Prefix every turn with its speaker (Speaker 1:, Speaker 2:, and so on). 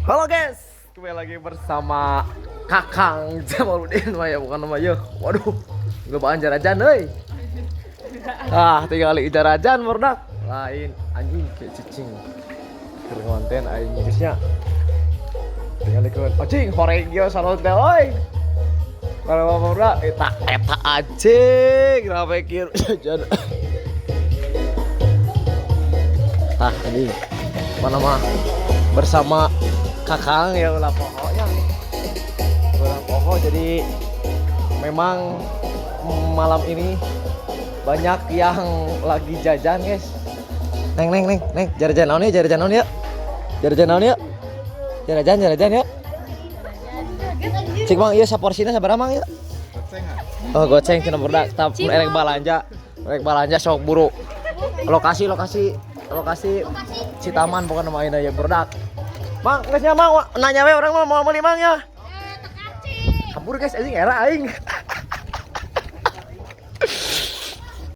Speaker 1: Halo guys, kembali lagi bersama Kakang Jamaludin mah ya, bukan nama ya. Waduh, nggak jarajan euy. Ah, tinggal jarajan murdak. Lain anjing kayak cicing. Keur konten aing geus nya. Tinggal ikut. Anjing horeng ieu sarot teh euy. Kalau mau murdak eta eta anjing, kenapa kieu jajan. Ah, anjing. Mana mah bersama Kakang ya, ulah pokoknya ulah pokok. Jadi memang malam ini banyak yang lagi jajan, guys. Neng, neng, neng, neng, jajan naon ya? Jajan naon ya? Jajan naon ya? Jajan, jajan ya. Cik, Mang, iya, saporsina sabaraha, Mang, ya? Oh, goceng cenah budak. Tap erek balanja, erek balanja sok buru. Lokasi, lokasi, lokasi Citaman bukan nama ini ya, budak. Mang, geus nya, Mang, nanya we, urang mah mau meuli, Mang, ya. Kabur, guys, anjing era aing.